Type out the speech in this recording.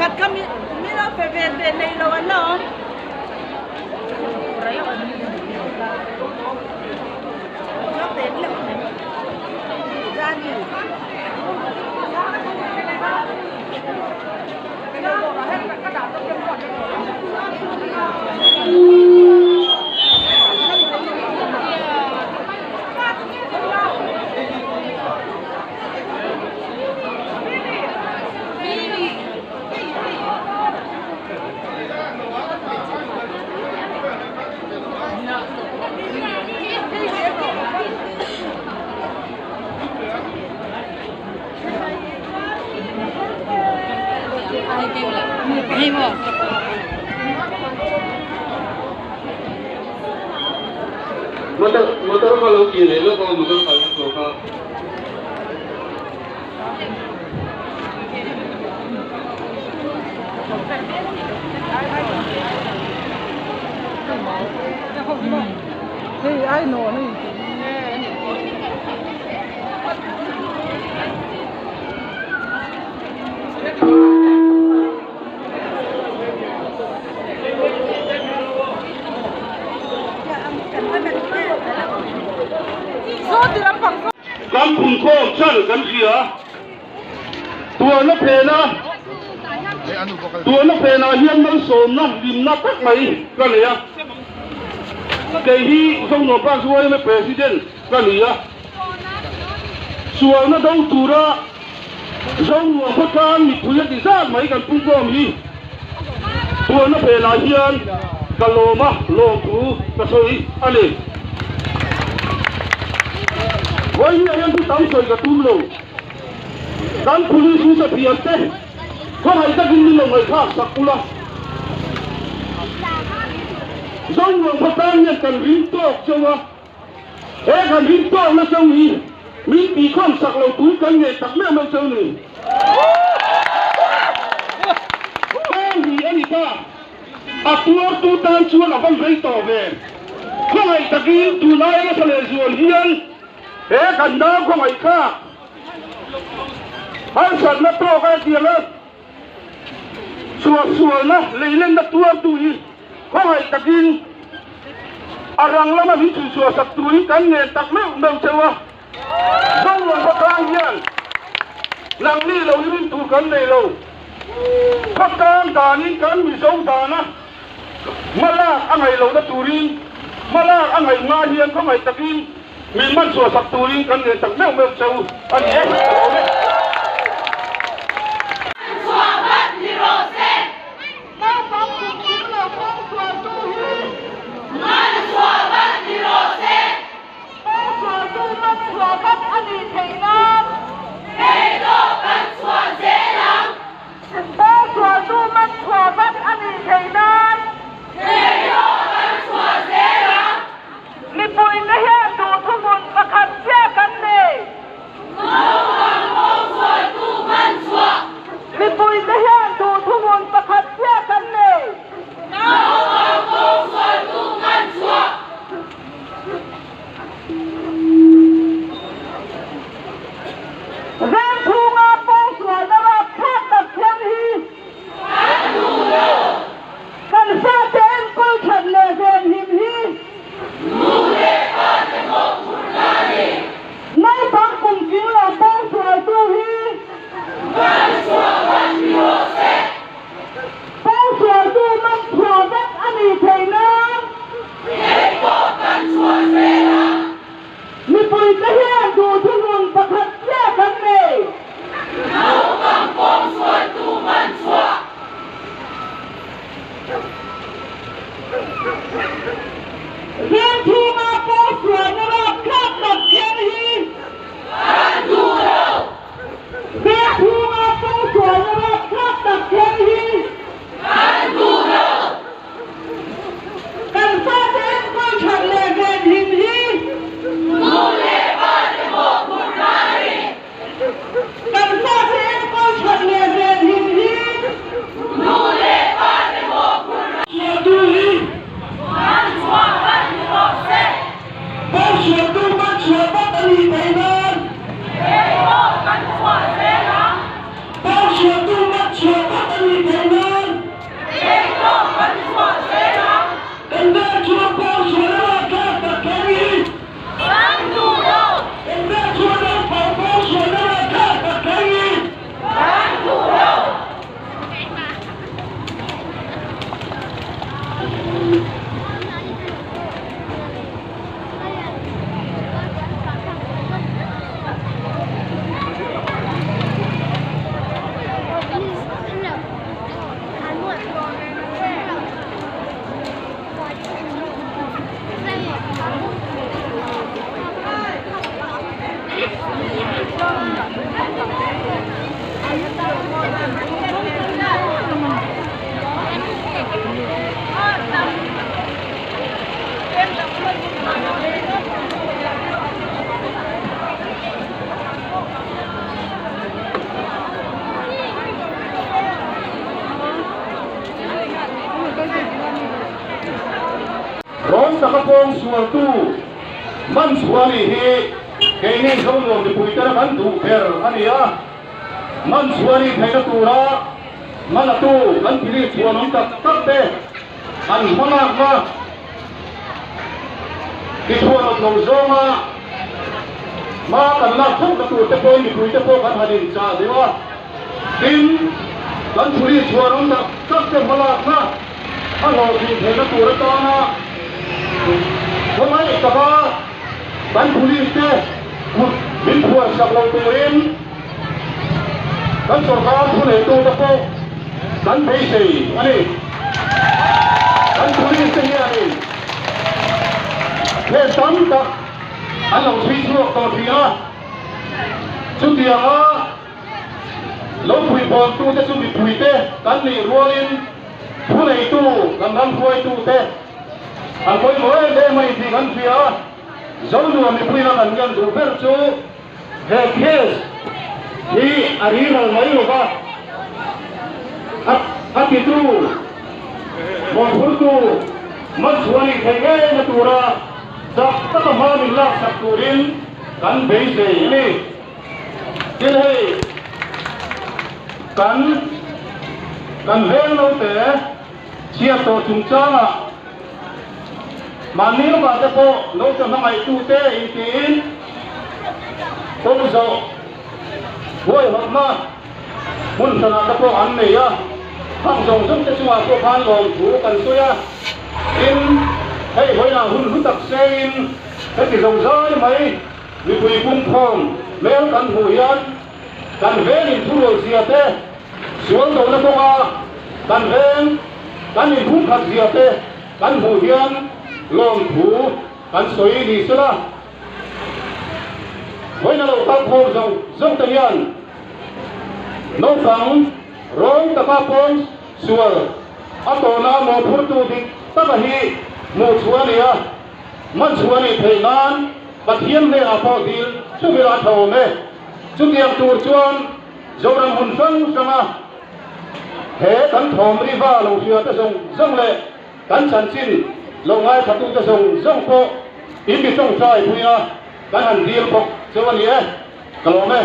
Pakhat kha min lo pe ve ve nei lo an la awm. Motor motor kha lo kir leh lawk a motor kal na tur kha. Kan phunkhawm chhan kan hria. Tuarna phena Tuarna phenah hian malsawmna hlimna tak mai ka nei a. Kei hi Zonuam Branch yma President ka ni a. Sualna do tura Zonuam khawtlang mipui a ti zat mai kan pungkhawm hi tuarna phenah hian ka lawm a, lawmthu ka sawi a ni. Vawiin ah hian thu tam sawi ka tum lo. Kan police hi sathiam te khawngaih takin min lo ngaihthlak sak ula. Zonuam khawtlang hian kan ring tawk cheu a, he kan ring tawkna cheu hi min tihkhawm sak lo tur kan ngei tak meuh meuh cheu ni. Heng hi a ni ta, a tuartu tan chuan a van rei tawh ve. Khawngaih takin tunlai nasa lehzual hian He kan nau khawngaih kha harsatna tawk a tiang a, suahsualna leilenna tuartu hi khawngaih takin a rang lama min chhuihchhuah sak turin kan ngen tak meuh meuh cheu a. Zoruang khawtlang hian nangni lo hi rin tur kan nei lo. Khawtlang danin kan Mizo dana hmalak a ngaih lohna turin hmalak a ngaih hma hian khawngaih takin Min man chhuah sak turin kan ngen tak meuh meuh che u a ni e, ka lawm e. Mipuite hian duhthumhmun pakhat chiah kan nei. Naupang pawngsualtu man chhuah. Mipuite hian duhthumhmun pakhat chiah kan nei. Naupang pawngsualtu man chhuah. Vengchhunga pawngsualna rapthlak tak thleng hi. Kan duh lo. Kan fate enkawl that leh venhim hi. Nu leh pa te mawhphurhna a ni. Naupang kum tling lo pawngsualtu hi. Ngaihchhuah vat ni rawh se. Pawngsualtu man chhuah vat a nih theih nan. Hei pawh kan chhuah zel a. Mipuite hian duhthunun pakhat chiah kan nei. Naupang pawngsualtu man chhuah. Vengchhunga pawngsualna rapthlak tak kher hi. Kan duh lo. Vengchhunga pawngsualna rapthlak tak kher hi. Kan duh lo. Kan fate enkawl that leh venhim hi. Nu leh pa te mawhphurhna a ni. Pawngsualtu man chhuah nih hi keini Zonuam mipuitena kan duh ber a ni a, man chhuah nih theihna tura hmalatu kan police chhuanawm tak tak te an hmalakna tichhuanawm lo zawnga hma kan lak theuhna tur te pawhin mipuite pawh kan han inchah duh a, tin kan police chhuanawm tak tak te hmalakna A hlawhtlin theihna tur atana khawngaih taka kan police te kut min phuar sak lo turin kan sorkar thuneitute pawh kan beisei a ni. Kan police te hianin heng tam tak an lo chhui chhuak tawh thin a, chutianga lo puihbawntute chu mipuite kan nih rualin, Thuneitu kan ram hruaitute an pawimawh em em a ni tih kan hria a, Zonuam mipuina kan ngen duh ber chu he case hi a riral mai lo va, a titu mawhphurtu man chhuah a nih theih ngei na tura chak taka hma min laksak turin kan beisei a ni. Tin hei kan kan veng lo te chhiat tawh chungchangah mahni lamah te pawh lo te hmangaih-tute intiin kawng zawh huaihawtna hmun hranah te pawh an nei a, khang zawng zawng te chungah pawh khan lawmthu kan sawi a, tin hei vawiinah hun hlu tak sengin heti zo zai mai. Mipui pumkhawm hmel kan hmuh hian kan veng inthurual zia te, sual dona kawnga kan veng kan inphumkhat zia te kan hmuh hian lawmthu kan sawi ni sela. Vawiin a lo kal khawm zawng zawng te hian naupang rawng taka pawn sual a tawhna mawhphurtu dik taka hi hmuh chhuah a ni a. Man chhuah nih theih nan Pathian hnenah pawh dil chuvil a tha awm e. Chutiang tur chuan Zoram hun hrang hranga he kan thawm riva lo hria te zawng zawng leh kan chanchin lo ngaithla te zawng zawng pawh in mi tawngtai pui a kan han dil bawk cheu a ni e. Ka lawm e.